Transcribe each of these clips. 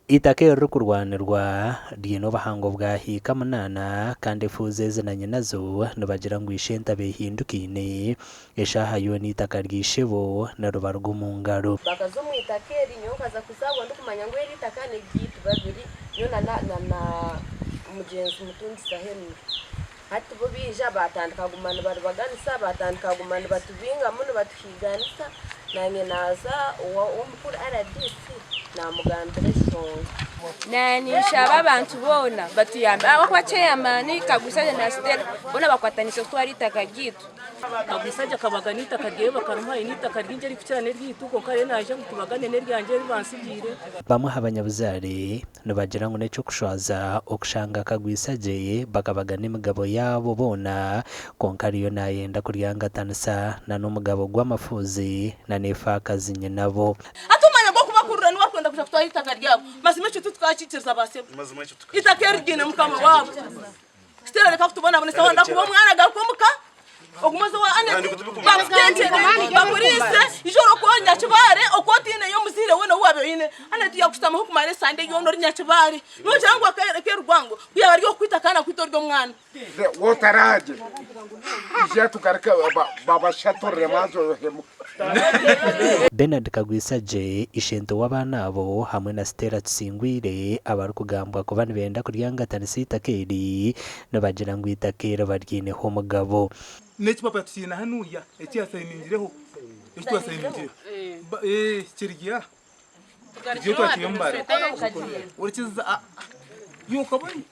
Eitaka eririkurwanirwa ryine obuhango bwa hiika munaana kandi efuuzi ezi na nyinazo nibagira ngu ishente abeehindukaine, eshaaha yoona eitaka rya ishebo niribaruga omu ngaro. Bakaza omu itaka eri, nyowe nkaza kuzaarwa ndikumanya ngu eri itaka n'eryaitu babiri, nyowe na na mugyenzi Mutundisa Henry. Hati bo baija baatandika kuguma nibaribaganisa, baatandika kuguma nibatubingamu nibatuhiiganisa, naanye naaza ow'omukuru rdc naamugambira enshonga. Naanye ninshaba abantu boona batuyambe ahabw'okuba ceyamaani Kagwisagye na Stella boona bakwatanise kutwara eitaka ryaitu. Kagwisagye akabagana eitaka ryeye bakarimuha aine eitaka ringi eririkukira n'eryaitu kwonka reero naija ngu tubagane n'eryangye eri bantsigiire. Bamwe aha banyabuzaare Nibagira ngu n'eky'okushwaza okushanga akagwisa gye bakabagana emigabo yaabo boona, kwonka ariyo naayenda kuryangatanisa na n'omugabo gw'amafuuzi na n'efaakazi nyinabo. Hati omwanya gw'okubakurura niwe arikwenda kwija kutwara eitaka ryabo. Mazima ekyo titukakiikiriza ba sebo. Eitaka eri ryiine mukama waabo. Stella reka kutubonabonesa wenda kuba omwana garuka omuka ogume oze owa Annet bakutekyere bakuriise ija ori okwo Nyakibare okwo otaineyo omuzaire weena ou wabaire oine Annet yakushutamaho kumara esande yoona ori Nyakibare nogira ngu akerwango ku yaba ari okukwita kandi akwite ori omwana. Wotaragye ija tugaruke babashaturire mwanza ohemuke. Bernard Kagwisagye, ishento w'abaana abo hamwe na Stella Tusingwire abarikugambwa kuba nibenda kuryangatanisa eitaka eri, nibagira ngu eitaka eri baryineho omugabo. N'ekipapura tukiine hanuya eki yasayiningireho, eki twasayiningireho kiri aha Tugiye twakire omubare. Orikiza nyowe okaba ori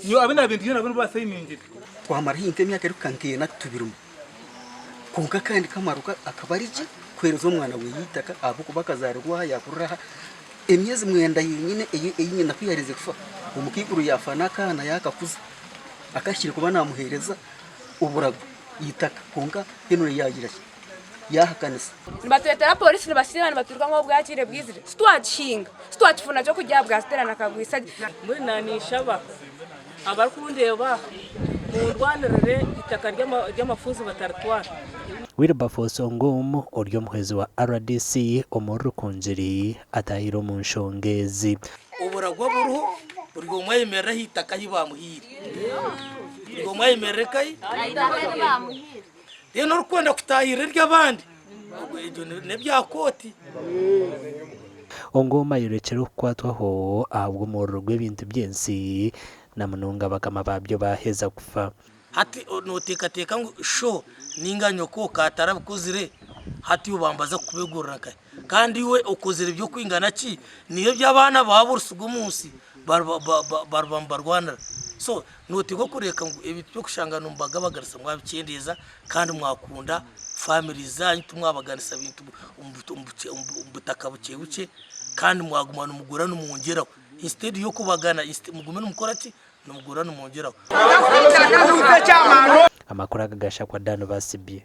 nyowe abu naabaire ndi nabo nibo baasayiningire. Twamara haihi nk'emyaka erikuhika nk'ena tubirimu. Kwonka akandi kamaro akaba ari gye kuheereza omwana we eitaka ahabw'okuba akazaarirwa aha yaakurira aha. Emyezi mwenda yenyine ei nyina ku yaaherize kufa, omukaikuru yaafa n'akaana yaakakuza akahikire kuba naamuheereza oburago eitaka kwonka Henry yaagira ki? Yaahakanisa. Nibatwetera polisi nibasiiba nibaturuka ngu obwakiire bwizire titwakihinga titwakifuna ky'okurya ahabwa Stella na Kagwisagye. Mbwenu naninshaba abarikundeeba mundwanirire eitaka ry'amafuuzi bataritwara. Wilberforce Ongom ori omuhwezi wa rdc omuri Rukungiri ataahire omu nshonga ezi. Oburagwa buriho buri omwe ayemerere aha itaka ahi baamuhaire. Buri omwe ayemerere nkahi? Reero orikwenda kutaahirira ery'abandi, ebyo n'ebya kooti. Ongoma ayorekire okukwatwaho ahabw'omuriro gw'ebintu by'ensi na munonga bakama baabyo baaheza kufa. Hati noteekateeka ngu sho ninga nyoko ka atarabikozire, hati iwe bambaza kukubegurira nkahi? Kandi iwe okozire by'okwingana ki? Niiwe eby'abaana baawe abu orisiga omu nsi bariba nibarwanira. So Nooteekwa kureeka ngu ebintu by'okushanga nimubagabaganisa mwabikyendeeza kandi mwakunda families zaanyu timwabaganisa bintu omu butaka bukye bukye kandi mwaguma nimugura nimwongyeraho instead y'okubagana mugume nimukora ki? Nimugura nimwongyeraho. Amakuru aga gashakwa Dan Basibye.